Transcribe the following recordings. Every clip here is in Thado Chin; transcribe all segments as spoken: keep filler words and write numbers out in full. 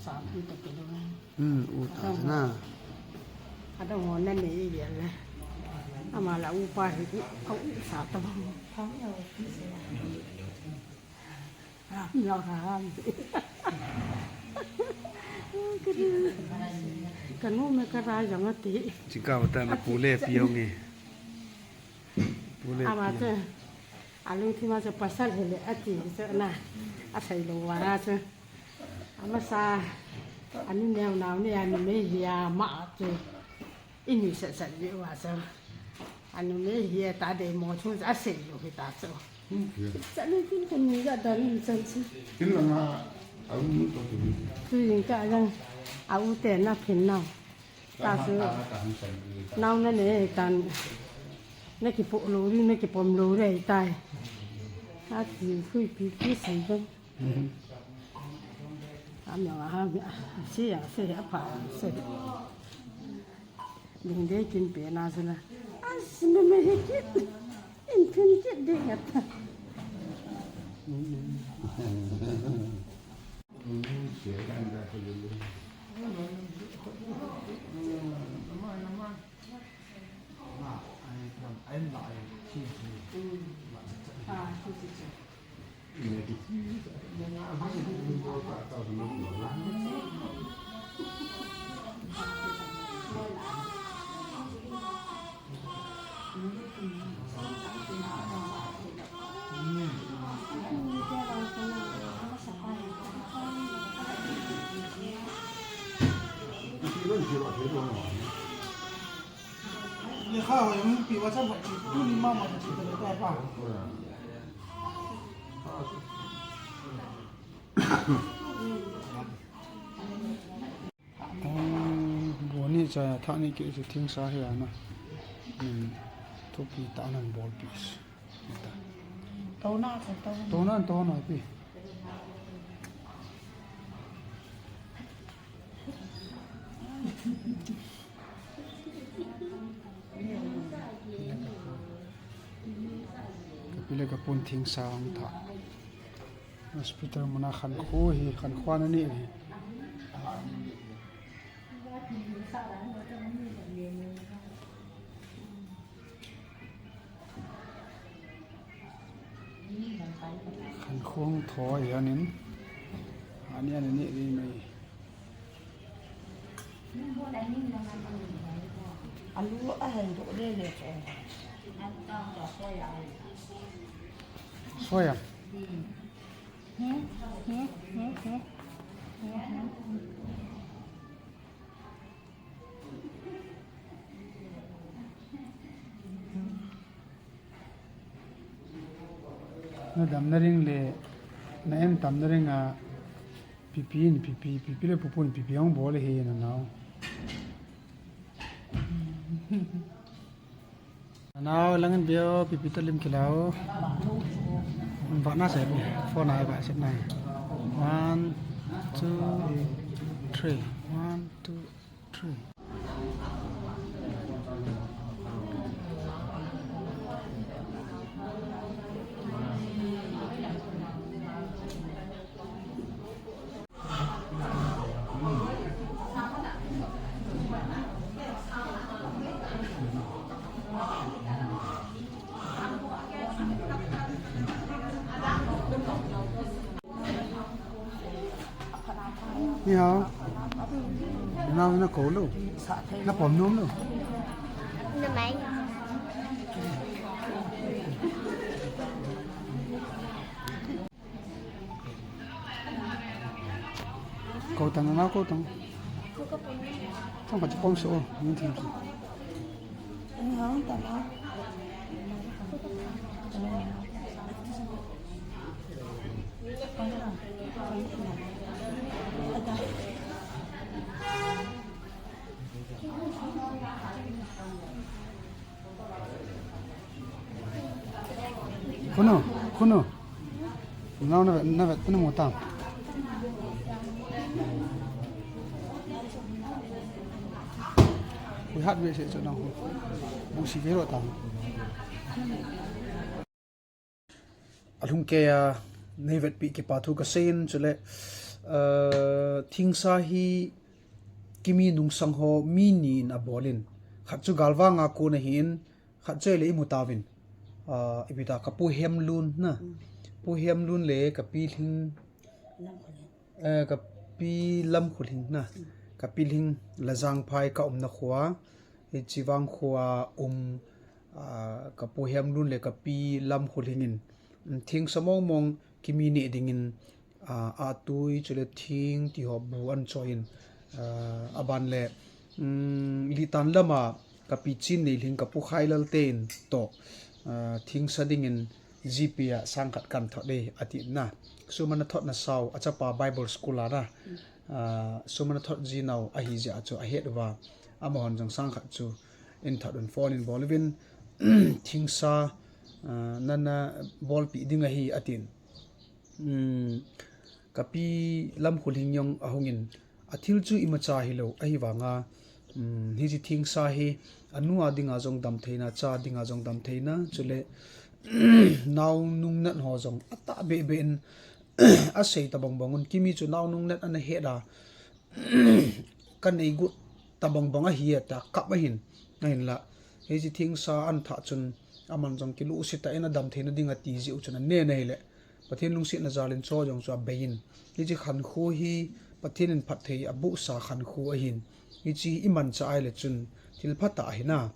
Sa pi ta ke lo. Hmm, u ta na. Adang ho na nei i le. Ama la upa hi, u, a u sa ta ba. Ka nu me ka ra jang ati. Chingkah ta na pu le pi hung e. Pu le pi. Ama chu. Alungthim a chu pasal hile ati chu na. Asei lou va na chu. Amasa, anu neo nao ni anu me hi a ma chu. I nuisat sat ve uva chu. Anu me hi a ta dei mo chu a sei lou hi ta chu. Cha ni tin ka ni ga da ni chan chu. Tin la nga, a u nu to tu. Tu yin ka yang, a u te na phin nao. Ta chu. Nao na ne tan. Na ki po lou ri, na ki pom lou ri tai. A ti hui pi pi sei ga. Mhm. Amyang a ham, si yang si, apha si. Ding dei kin pe na sila. As me me hi kit. In phin kit ding at. Lekha ho jong pi va chan phat chi, tuni mama chi ta le ta pa. Oh, boni cha tha ni ke chu thingsa hi ana. Hmm. Thupi ta nan bol pi. Tona, tona. Tona, tona pi. Ka pi le ka pun thingsa hung tha. Hospital muna khankho hi, khankho na ni hi. Khankho tho hi anin. Ani ani ni ri mai. Alu a hei do le le che. Soya. Na damna ring le, na en tamna ring a, pipi in pipi, pipi le pupu in pipi hung bol hi na nao. Nao lang in bio, pipi to lim kilao. Ba na se, phone ai ba se nai. One, two, three. One, two, three. Ni hao. Na, na ko lo. Na pom nom lo. Na mai. Ko tang na ko tang. Tang pa chi pom so. Ni thim so. Ni hao ta na. Khuno, khuno. Nao na vet, na vet, na mo tam. Ui hat ve se cho nang ho. Bu si ve ro tam. Alhung kei a, nei vetpi kipa thu kasei in, chule, Aa, thingsa hi kimi nungsang ho mi ni in abol in. Khat chu galvang a kon ahin, khat chu ahile imu tauvin. Aa, ipi ta, ka Pu Hemlun na. Mm. Pu Hemlun le ka Pi Lhing, Lamkholhing. Eh, ka Pi Lamkholhing na. Mm. Ka Pi Lhing Lajangphai ka umna kho a. Hiche vang kho a um, aa, ka Pu Hemlun le ka Pi Lamkholhing in, mm, thingsa mong mong kimi neh dingin, aa, atui chule thing ti ho bu ahin choi in, aa, aban le, mm, Litan lama ka Pi Chinneilhing, ka Pu Khailal te in toh, aa, thingsa dingin GPay a sang khat kahin thot e, ati na. Sum ana thot na sau, achapa Bible School a na. Aa, sum ana thot ji nau ahi jeh a chu ahet uva. Amahon jong sang khat chu in thot un, phone in bol uvin, thingsa, aa, nana bolpi ding ahi, atin. Um, ka Pi Lamkholhing jong ahung in, athil chu imacha hilou, ahivanga, um, hiche thingsa hi, anu a dinga jong damtheina, cha dinga jong damtheina, chule, nao nungnat ho jong atah beh beh in, asei tabang bang un, kimi chu nao nungnat ana het a, ka nei got tabang bang ahi, tia kap ahin, ahinla, hiche thingsa ana thah chun, aman jong kilungset tah in adamtheina ding ati jeh u chun ane na hile, Pathen lungsetna jal in chu jong chu abei in, hiche khankho hi Pathen in phatthei abohsa khankho ahin, hiche hi imanchah ahile chun thil phatah ahi na,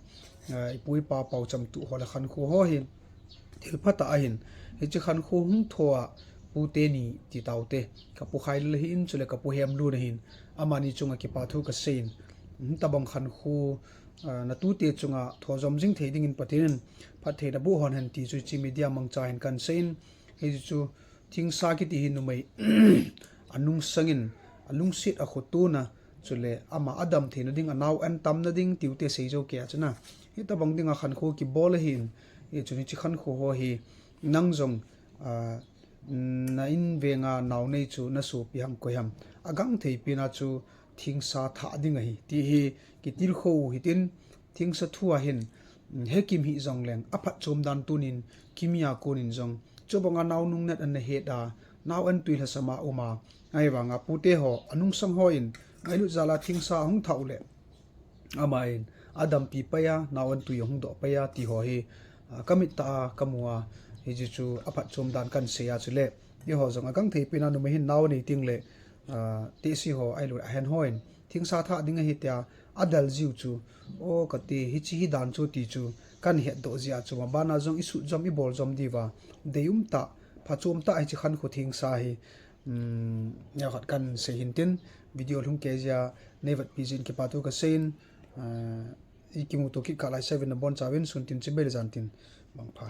aa, ipu ipa paocham tu ho le khankho ho hi thil phatah ahin, hiche khankho hung tho a pu teni ti taute, ka Pu Khailal ahin, chule ka Pu Hemlun ahin, amani chunga kipa thu kasei in, hitabang khankho, aa, natute chunga tho jom jing thei dingin Pathen in phatthei naboh hon hen ti chu hiche media mangcha hin kahin sei in, hichu thingsa kiti hi numei anungsang in, alungset a khotona, chule ama adamtheina ding, anao an tamna ding, tiute sei jou kei a chu na. Hitabang dinga khankho kibol ahin, hichun hiche khankho ho hi, nang jong, aa, na in venga nao nei chu na sopi ham koi ham, agangthei pen a chu thingsa thah ding ahi, ti hi kitilkhou u hitin, thingsa thu a hin, um, hekim hih jongleng, aphatchom dan tunin, kimi a konin jong, chubanga nao nungnat ana het a, nao an tui lhasam a um a, ahivanga pute ho, anungsang hon, ngailut jal a thingsa ahung thah u le, aman adampi pai a, nao an tui ahung doh pai a, ti ho hi, aa, kamit tah a kamu a, hiche chu aphatchom dan kahin sei a chule, eiho jong agangthei pen a numei hin nao anei teng le, aa, tehse ho ahilou le ahen hon, thingsa thah ding ahi tia adel jiu chu, o kati, hiche hi dan chu ti chu kahin hetdoh jeh a chu, maban a jong isut jom ibol jom diuva, deium tah, phachom tah hiche khankho thingsa hi, um, neokhat kahin sei hin tin, video lhung kei jeh a neivetpi jeh in kipa thu kasei in, aa, ikimuto kit kah lai seven na bonchauvin sun tin chibai le jan tin, mangpha.